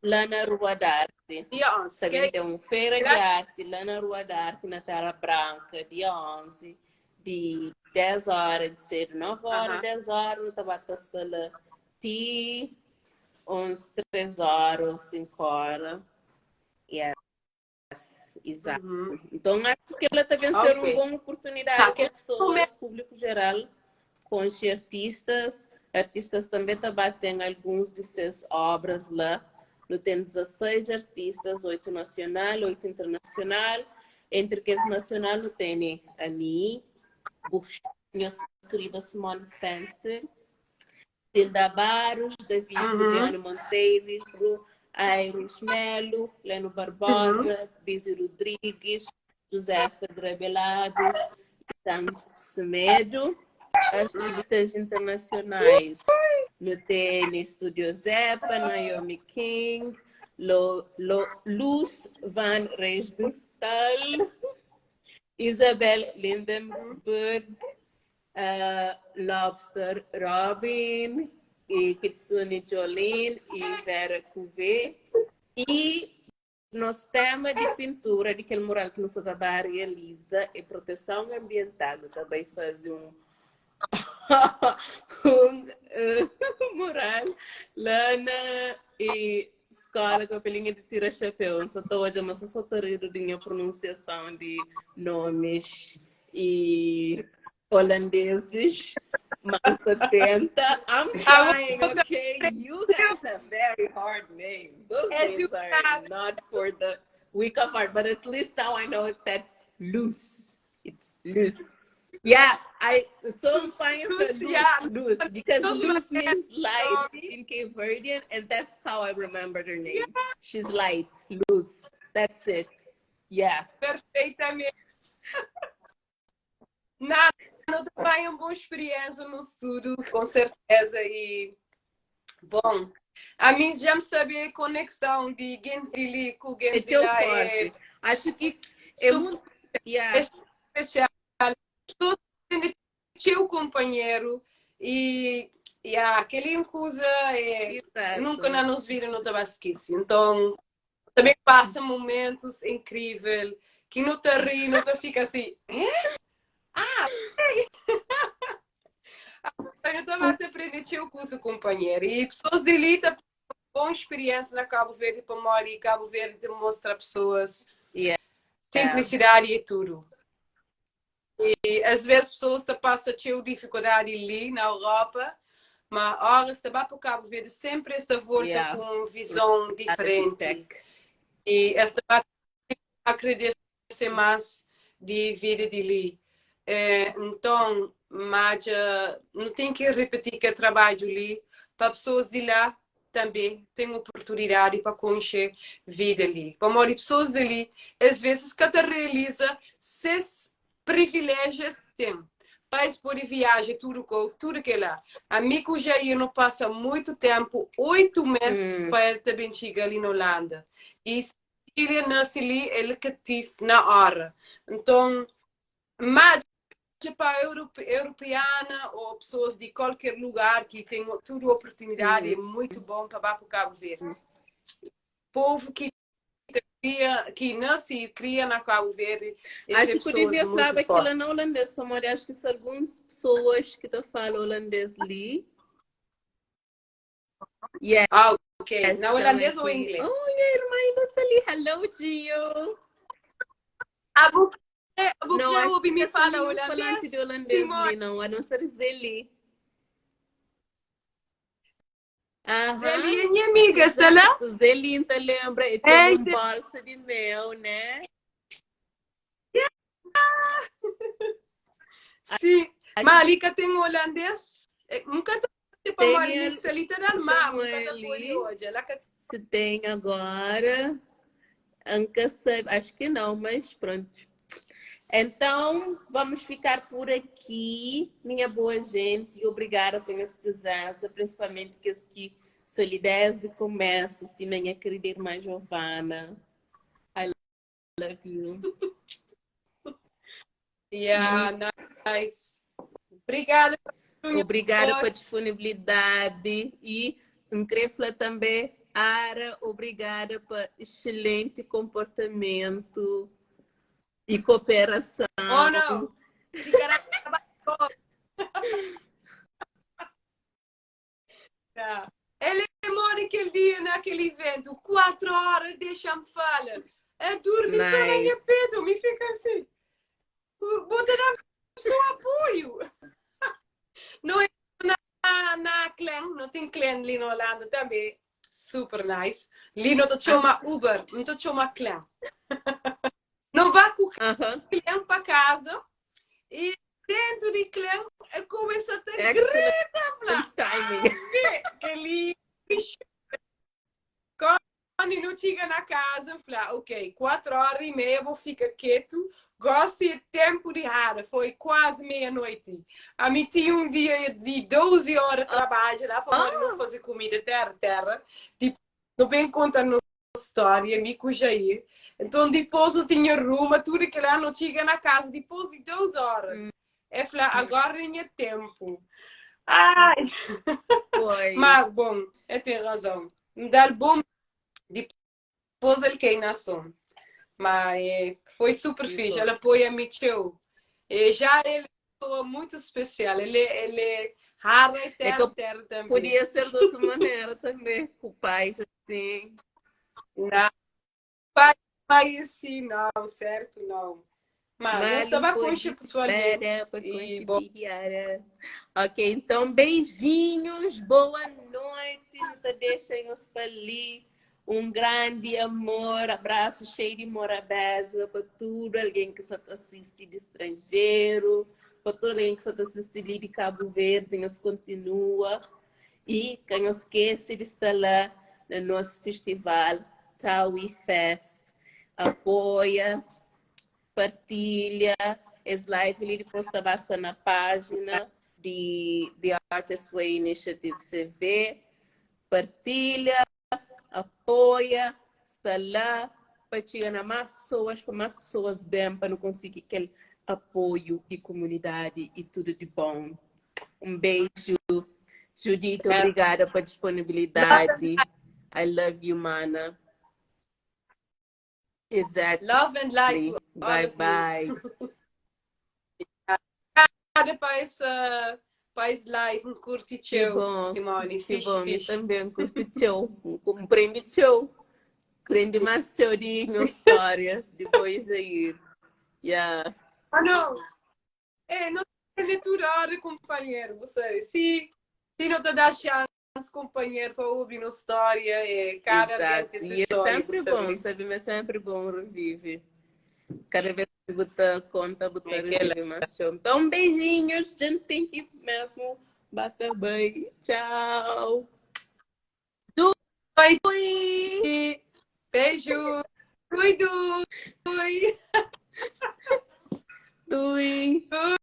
Lá na Rua da Arte. Dia 11. Também tem uma feira de arte lá na Rua da Arte, na Terra Branca, dia 11, de 10 horas de cedo, 9 horas, 10 horas, não tá batendo lá. Ti uns 3 horas ou 5 horas. Yes, exato. Então acho que ela também ser uma boa oportunidade Tá, para pessoas, público geral, conhecer artistas. Artistas também também têm alguns de suas obras lá. No tem 16 artistas, 8 nacional, 8 internacional. Entre que os nacional não tem a mim, minha querida Simone Spencer, Tilda Barros, David Juliano Monteiro, Iris Melo, Leno Barbosa, Bizi Rodrigues, José Rebelados, Sam Semedo, artistas internacionais. No tem Studio Zepa, Naomi King, Lo, Lo, Luz Van Reisdestal, Isabel Lindenberg, uh, Lobster Robin, e Kitsune Jolene e Vera Couvet. E nos tema de pintura de aquele mural que nós está realiza é proteção ambiental. Também faz um um uh, mural lá na e escola Capelinha de Tira Chapéu. Só estou hoje, mas só estou rindo de minha pronunciação de nomes e holandeses, mas 70. I'm trying, okay? You guys have very hard names. Those names are not for the weak of heart, but at least now I know that's loose. It's loose. Yeah, I so fine for loose, loose, because loose means light in Cape Verdean, and that's how I remembered her name. She's light, loose. That's it. Yeah. Perfeitamente. Nada, não também uma boa experiência no estudo, com certeza. E, bom, a mim já me sabia a conexão de Genzili com Genzila. É, é Acho que é muito yeah. especial. Pessoas teu companheiro e yeah, aquele incusa é, nunca não nos viram no Tabasquice. Então, também passa momentos incríveis que não te ri, não te fica assim. Eh? Ah, eu estava a aprender teu curso, companheiro. E pessoas de elite, boa experiência na Cabo Verde para morar e Cabo Verde mostra pessoas simplicidade e tudo. E às vezes pessoas te passam teu dificuldade ali na Europa, mas ora se vai para o Cabo Verde sempre esta volta com visão diferente. E esta Agradese más di vida di li. Nton, má dja nu ten ki ripiti kel trabadju li pa pesoas di la tanbê ten oportunidadi pa konxe vida li. Pamodi pesoas di li, es vezes ka ta realiza ses priviléjiu es ten pa es pode viaja tudu kou, tudu kela. Ami ku Jair nu pasa muitu ténpu, 8 mês pa el ta ben txiga li na Holanda. I Filha nase li el ka tif na ora. Nton, madje pa europeana o pessoas di qualquer lugar ki ten tudu oportunidadi é muito bom pa ba pa Cabo Verde. Povo ki ta kria, ki nase e kria na Cabo Verde, es é Acho que eu pessoas devia muito falar aquilo na forte. holandês, pamodi acho que se algumas pessoas que ta fala holandês li. Yes, Ah, ok. Na chama holandês ou aqui. inglês? Oh, minha irmã ainda está ali. Hello, Gio. Ah, bu kre, bu Não, kre acho obi que mi ka fala nenhum falante de holandês? holandês ali, Simone. não, a não ser Zeli. Aham, Zeli é minha amiga, está lá? exato. Zeli, te lembra? E tem Ei, um Zeli. bolsa de mel, né? Sim. Mas ali que tem holandês, nunca ta Tem pamodi mi el, ki li ta dal má, nunca ta pode Samueli, odja. Lá ka se tem agora. Nunca sei, acho que não, mas pronto. Então, vamos ficar por aqui, minha boa gente. Obrigada pela sua presença, principalmente que que se desde o começo, assim, minha querida irmã Giovana. I love you. Yeah, nice. Obrigada. Obrigada pela disponibilidade e um queria também, Ara, obrigada pelo excelente comportamento e cooperação. Oh, não. Tá. Ele mora aquele dia naquele evento, 4 horas, deixa-me falar. Eu durmo só na minha Nice. peito, me fica assim. Vou te dar seu apoio. Não é na clã, não tem clã ali na Holanda também. Super nice. Ali não te chama Uber, não te chama clã. Não vá com o clã para casa e dentro de clã começa a ter grita. Excellent timing. Que ali quando não chega na casa, fala, ok, 4h30 vou ficar quieto, gosto de tempo de rara, foi quase meia-noite. A mim tinha um dia de 12 horas de trabalho lá para não fazer comida terra, terra. Depois, não bem conta a nossa história, me com o Jair. Então depois eu tinha rumo, tudo que lá não chega na casa, depois de 12 horas. É falar, agora é tempo. Ai! Pois. Mas, bom, é tem razão. Me dá bom depois ele cai na som. Mas é, foi super Que fixe. bom. Ele apoia-me teu. E já ele é uma pessoa muito especial. Ele é rara e É terra, que eu terra também. podia ser de outra maneira também, com o pai assim. Não, pai, pai assim, não, certo? Não. Mas eu Mas estava não com pode pessoalmente. para para E, bom, conciliar. Ok, então beijinhos, boa noite. Não deixem os ali. Um grande amor, abraço cheio de morabeza para tudo alguém que só te assiste de estrangeiro, para todo alguém que só te assiste ali de Cabo Verde, nos continua. E que não esqueça de estar lá no nosso festival Tawi Fest. Apoia, partilha esse live ali depois está basta na página de The Artist Way Initiative CV. Partilha, apoia, está lá para chegar a mais pessoas, para mais pessoas bem, para não conseguir aquele apoio e comunidade e tudo de bom. Um beijo. Judite, obrigada pela disponibilidade. I love you, mana. Exactly. Love and light to all Bye of you. bye. Obrigada para essa, para esse live, um curte Que teu, bom. Simone. Que Fixe, bom, eu fixe. também curto teu. Compreende teu. Aprende mais teu de minha história. Depois aí. Yeah. Ah, não. É, não é natural, companheiro. Você, se não te dá chance, companheiro, para ouvir uma história, é cada Exato. essa E é história, sempre você bom, vê. sabe? Mas é sempre bom reviver. Kada vez ki bu ta konta, bu ta É kela. revive más txeu. Então, beijinhos, gente tem ki mesmo bata bai. Tchau. Oi. Oi. Beijo. Dui, dui. Dui.